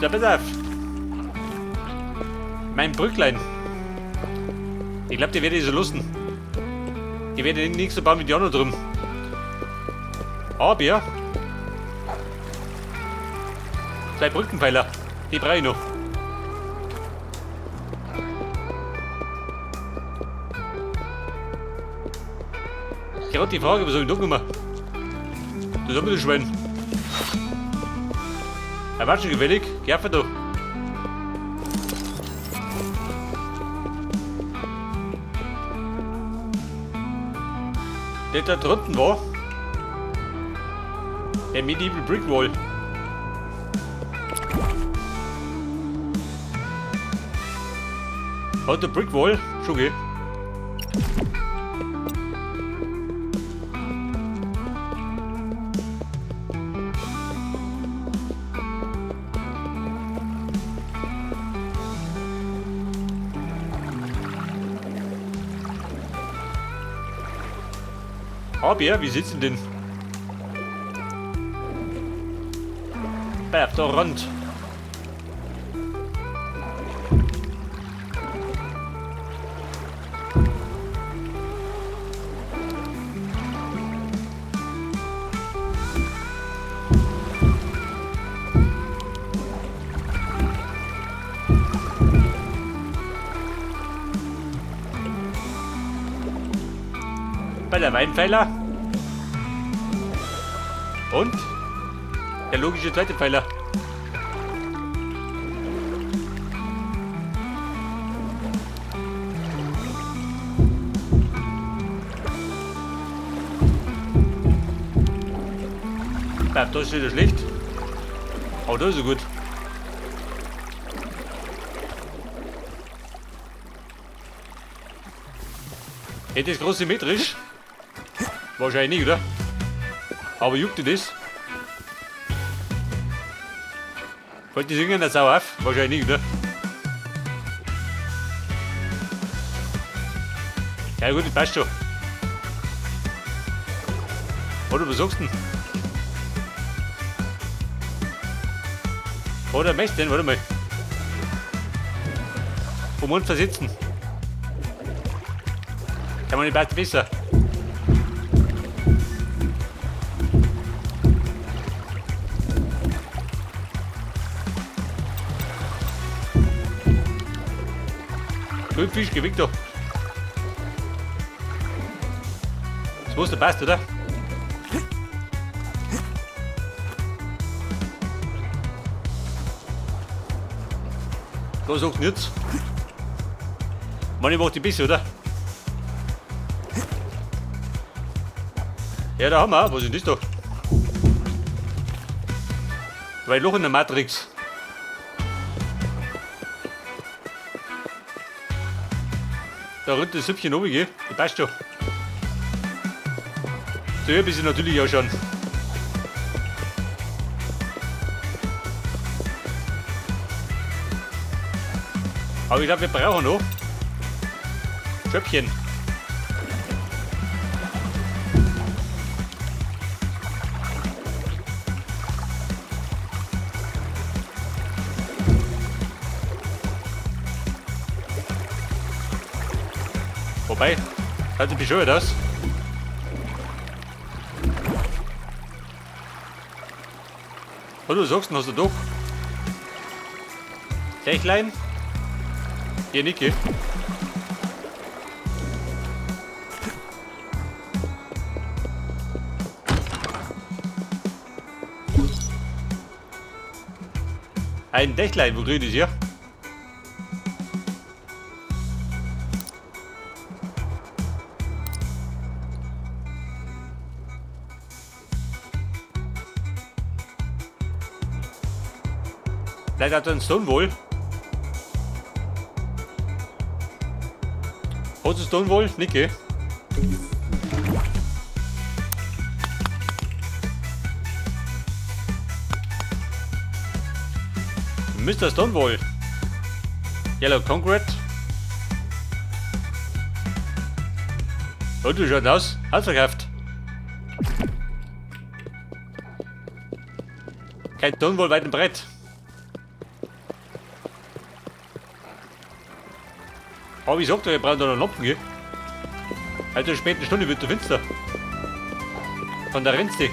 Da pass auf. Mein Brücklein. Ich glaube, die werde ich so lassen. Die werde ich nicht so bauen wie die anderen drum. Aber zwei Brückenpfeiler, die brauche ich noch. Gerade die Frage, was soll ich noch genommen? Das haben wir das Schwein. Er war schon gefällig. Geh einfach da. Der da drunten war. Der Medieval Brick Wall. Hat der Brick Wall? Schon gell? Aber wie sitzen denn? Bei auf der Rand. Bei der Weinpfeiler. Und der logische zweite Pfeiler. Ja, das ist wieder schlecht. Aber das ist so gut. Hätte es groß symmetrisch? Wahrscheinlich nicht, oder? Aber juckt dir das? Fällt die Singen das auch auf? Wahrscheinlich nicht, oder? Ja gut, das passt schon. Oder was sagst du denn? Oder möchtest du denn? Warte mal. Um uns versitzen. Kann man nicht passt besser. Grünfisch, geh weg da. Das muss der passt, oder? Da sagt nichts. Mann, ich mach die besser, oder? Ja, da haben wir. Was ist denn das da? Weil Loch in der Matrix. Da rückt das Süppchen oben, gell? Das passt schon. So ein bisschen natürlich auch schon. Aber ich glaube, wir brauchen noch Schöppchen. Wobei, hat sich bescheuert aus. Was du sagst, hast du doch. Dächlein? Hier, Niki. Ein Dächlein, wo grün ist hier? Vielleicht hat er einen Stonewall. Hat es Stonewall? Nicke. Mr. Stonewall. Yellow Concrete. Und wie schaut aus? Ausverkauft. Kein Stonewall weit und breit. Aber ich sag dir, wir brauchen da noch Lampen, gell? Heute in der späten Stunde wird der finster. Von der Renste.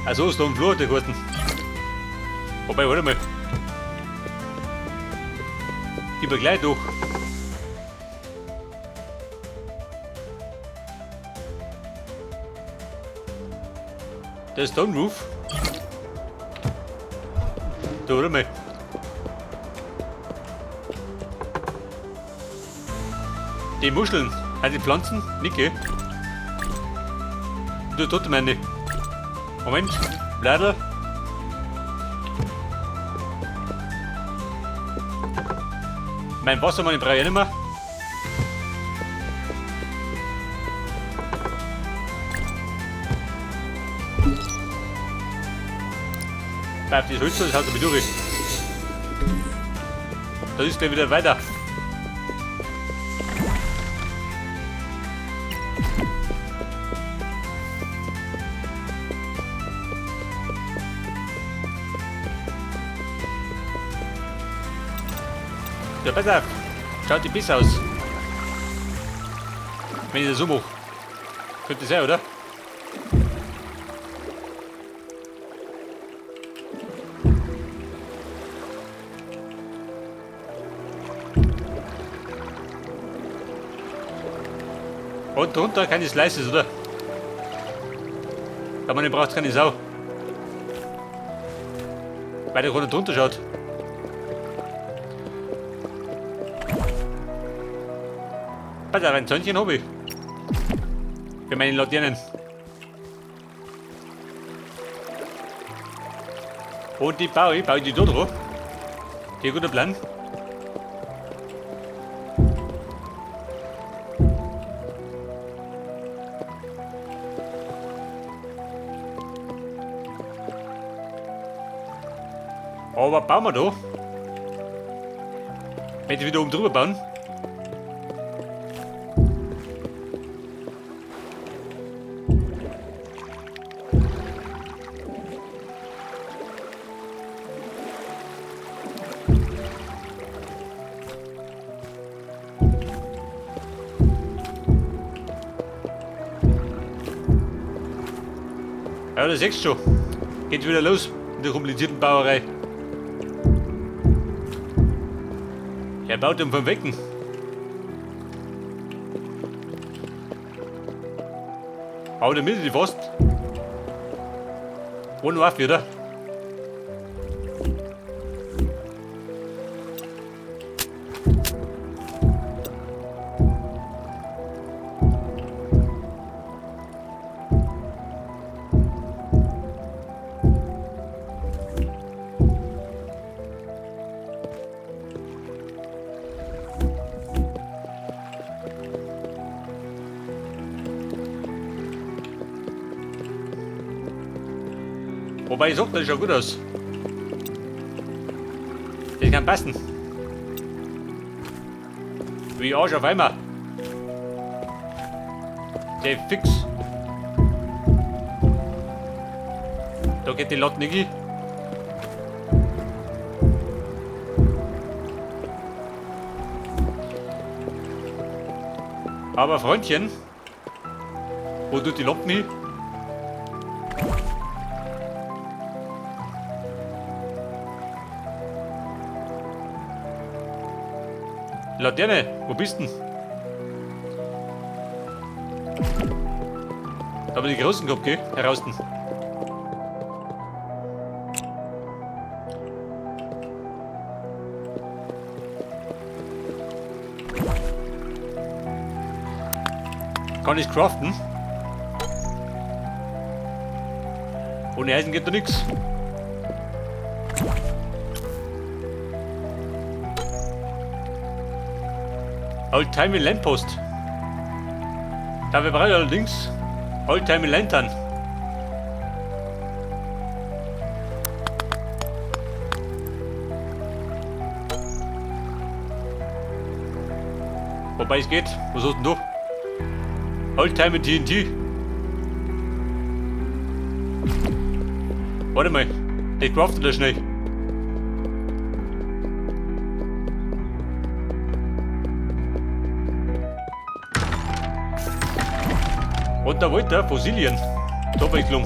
Also ist da im Flur der Garten. Wobei, warte mal. Gib mir gleich durch. Der Stone Roof. Da, warte mal. Die Muscheln, also die Pflanzen, Nicke. Du tut meine. Moment, Bladel. Mein Wassermann, ich brauche ich nicht mehr. Bleibt das Holz, das haut er durch. Da ist gleich wieder weiter. Ja, pass auf. Schaut die besser aus. Wenn ich das so mache. Könnte sein, oder? Und drunter keine Slices, oder? Da man braucht keine Sau. Weil der runter drunter schaut. Pass auf, ein Zäunchen hab ich. Für meine Laternen. Und die baue ich die da drauf. Die guter Plan. Aber bauen wir da. Wenn die wieder oben drüber bauen. Ja, das siehst du schon. Geht wieder los mit der komplizierten Bauerei. Er baut ihn vom Wecken. Aber in der Mitte die fast. One off wieder. Wobei ich sag, das schaut gut aus. Das kann passen. Wie Arsch auf einmal. Der fix. Da geht die Latte nicht hin. Aber Freundchen, wo tut die Lampe hin? Laterne, wo bist denn? Da hab ich die großen gehabt, gell? Heraus. Kann ich craften? Ohne Eisen geht da nix. Oldtimey Lamppost. Da wir brauchen allerdings Oldtimey Lantern. Wobei es geht. Was hast denn du? Oldtimer TNT. Warte mal. Ich crafte das schnell. Und da wollte er Fossilien. Abwechslung.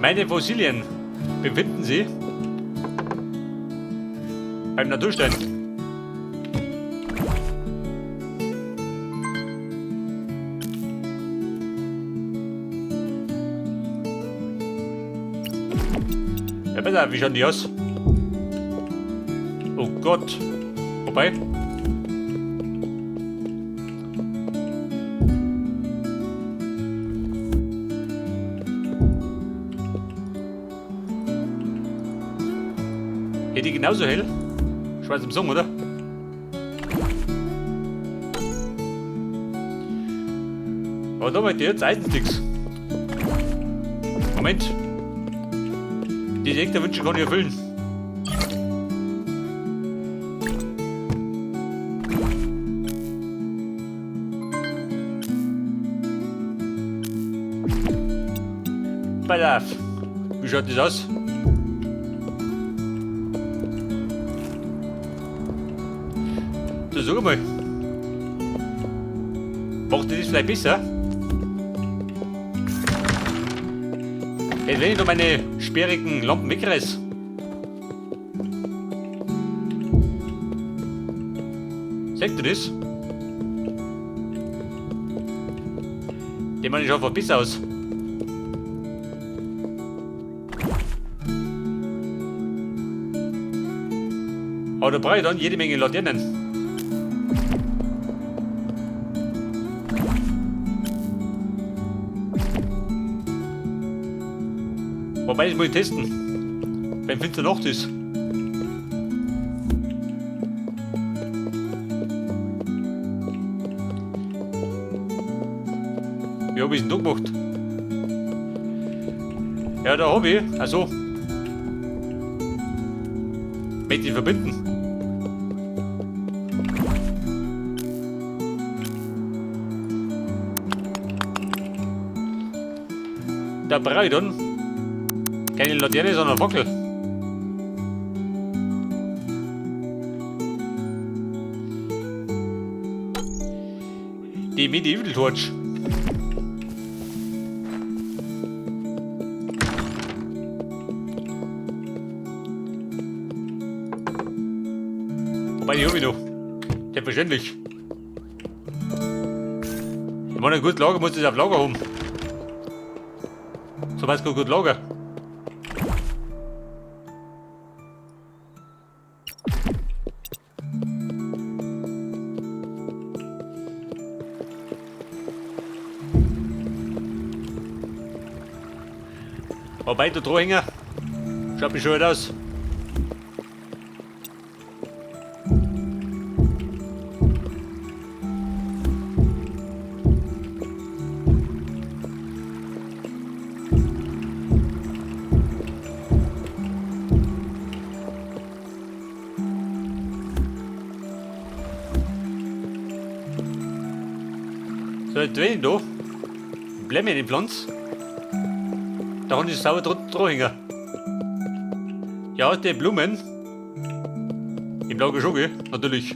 Meine Fossilien befinden sie beim Naturstein. Ja, besser, wie schauen die aus? Oh Gott. Vorbei. Hätte die genauso hell? Schwarz im Song, oder? Aber da wollt ihr jetzt Eisensticks. Moment. Die nächste Wünsche kann ich erfüllen. Pass auf. Wie schaut das aus? So, sag mal. Macht das vielleicht besser? Hey, wenn ich da meine sperrigen Lampen wegreiß. Seht ihr das? Die meine schaut einfach besser aus. Aber da brauche ich dann jede Menge Laternen. Wobei, das muss ich testen. Wenn finster Nacht ist. Wie hab ich's denn da gemacht? Ja, da hab ich. Also. Möchte ich verbinden. Da brauche ich dann keine Laterne, sondern Fackel. Die Medieval Torch. Wobei, die hab ich noch. Selbstverständlich. Ich meine, ein gutes Lager muss das auf Lager haben. So weiß gut Lager. Wobei, der Drohhänger schaut mich schon halt aus. So, jetzt wenn ich da Blämme in den Pflanz. Da haben die sauber Drohhänger. Ja, die Blumen. Im Lager schon, gell? Natürlich.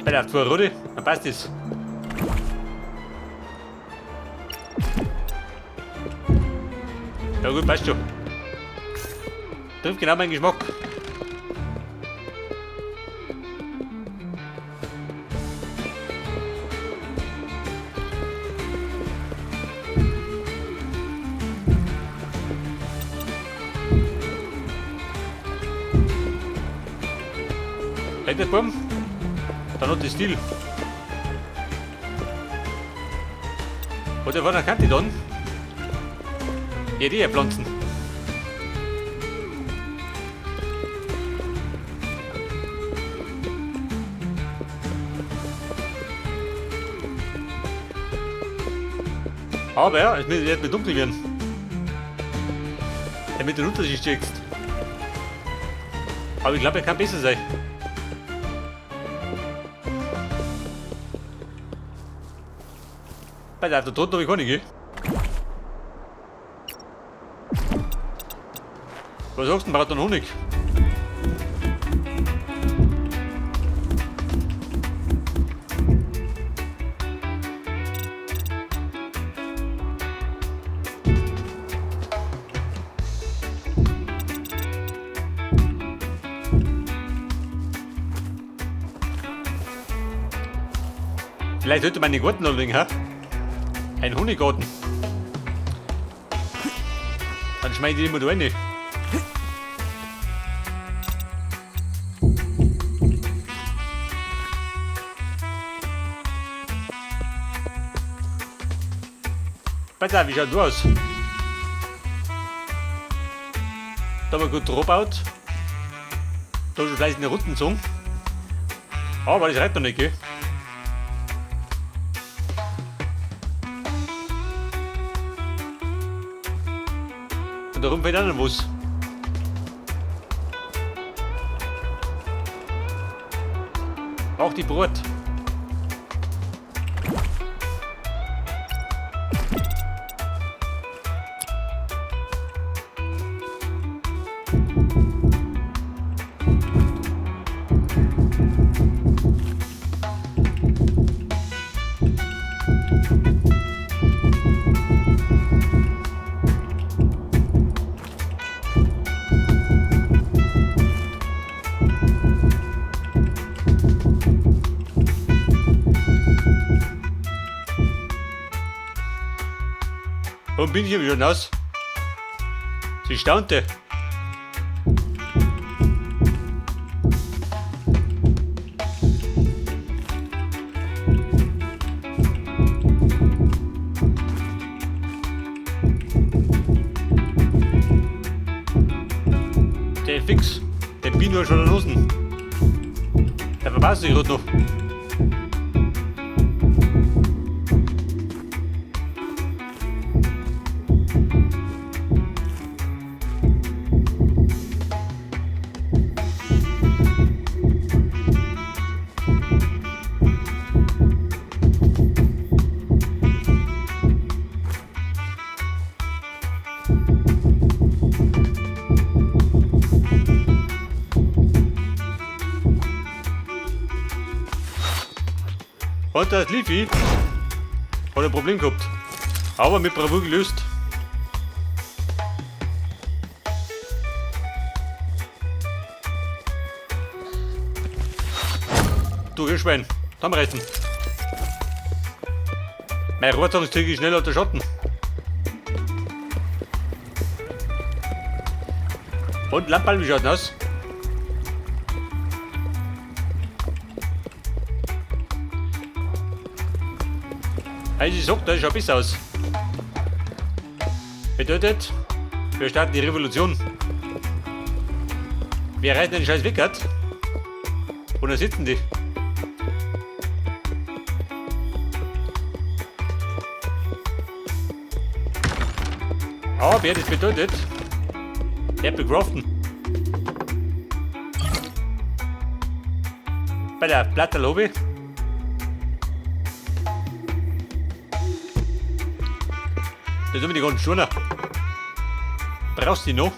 Bei der 2 Rode, dann passt das. Ja gut, passt schon. Trifft genau meinen Geschmack. Hält der Baum? Dann hat das Stil. Oder war der Kante dann? Ja, die pflanzen. Aber es wird mir dunkel werden. Damit du den Unterschied checkst. Aber ich glaube, er kann besser sein. Bei der drunten habe ich keine, gell? Was sagst du denn, braucht Honig? Vielleicht sollte man einen Garten anlegen, ha? Ein Honiggarten. Dann schmeiß ich die immer da rein. Pass auf, wie schaut du aus? Da haben wir gut draufgebaut. Da ist schon fleißig eine Runden gezogen. Aber das reicht noch nicht, gell? Und darum fehlt auch noch was. Auch die Brot. Warum bin ich hier schon nass? Sie staunte. Der fix, der Bino schon an Hosen. Der verpasst sich gerade noch. Und das Leafy hat ein Problem gehabt, aber mit Bravour gelöst. Du Schwein, zusammenreißen. Mein Rohrzahn ist schneller als der Schatten. Und Lamperl, wie schaut das aus? Also ich sag, das schaut besser aus. Bedeutet, wir starten die Revolution. Wir reißen den scheiß Wickert. Und da sitzen die. Aber das bedeutet, Apple craften. Bei der Platte Lobby. Das sind die ganzen Schuhe. Brauchst du die noch?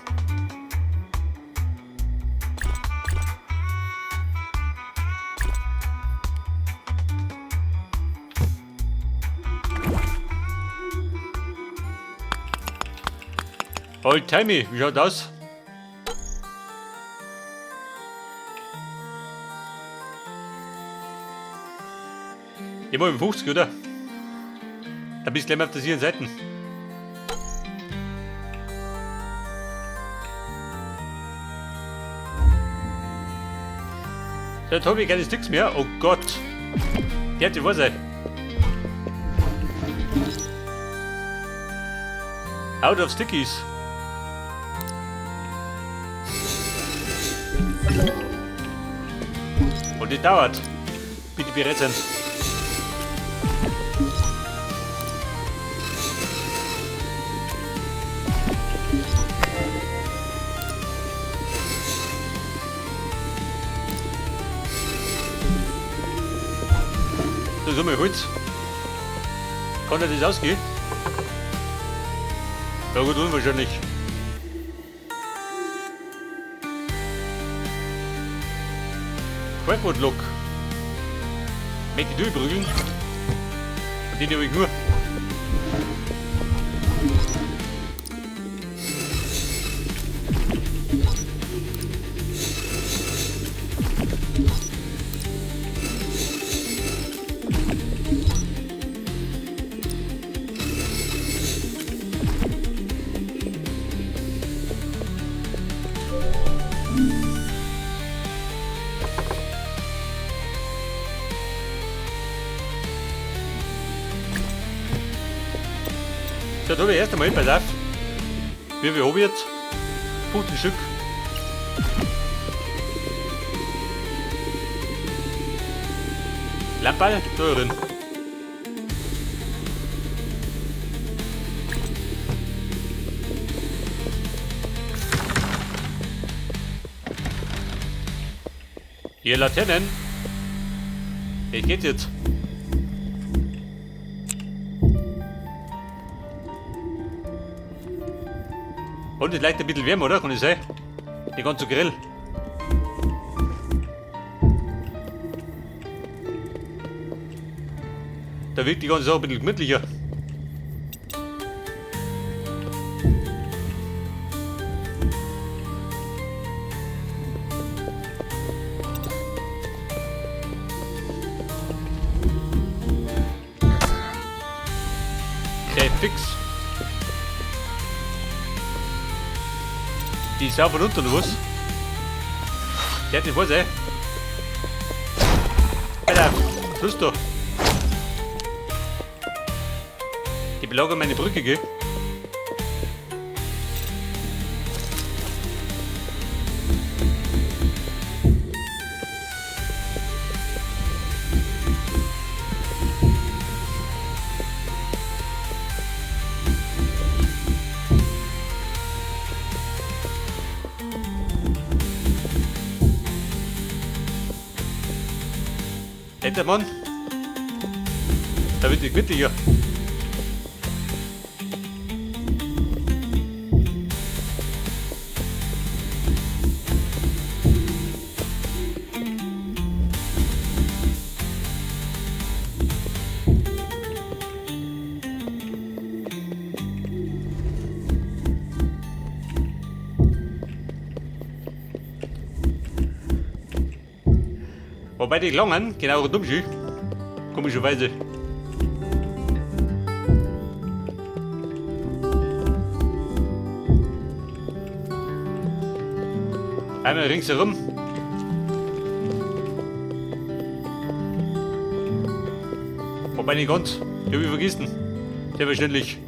Old Timey, wie schaut das? Immer im 50, oder? Da bist du gleich mal auf der sicheren Seite. Jetzt habe ich keine Sticks mehr. Oh Gott. Der hat die wahr sein. Out of Stickies. Und die dauert. Bitte bereit sein. Da so mal Holz. Kann ja das ausgehen? Ja gut, unwahrscheinlich. Crackwood-Look. Möchte ich durchprügeln. Und den habe ich nur. So, da habe ich erst einmal, pass auf. Wie viel habe ich jetzt? 15 Stück. Lamperl, da drin. Hier Laternen. Wie geht's jetzt? Und es leicht ein bisschen wärmer, oder? Kann ich sein? Die ganze Grill. Da wirkt die ganze Sache ein bisschen gemütlicher. Okay, fix. Die ist auch von unten, oder was? Der hat nicht was, ey. Alter, was ist da? Die belagern meine Brücke, gell? Netter Mann. Da wird die gemütlicher. Wobei die Langen, genau rundum schon, komischerweise. Einmal ringsherum. Wobei nicht ganz, die hab ich vergessen. Selbstverständlich.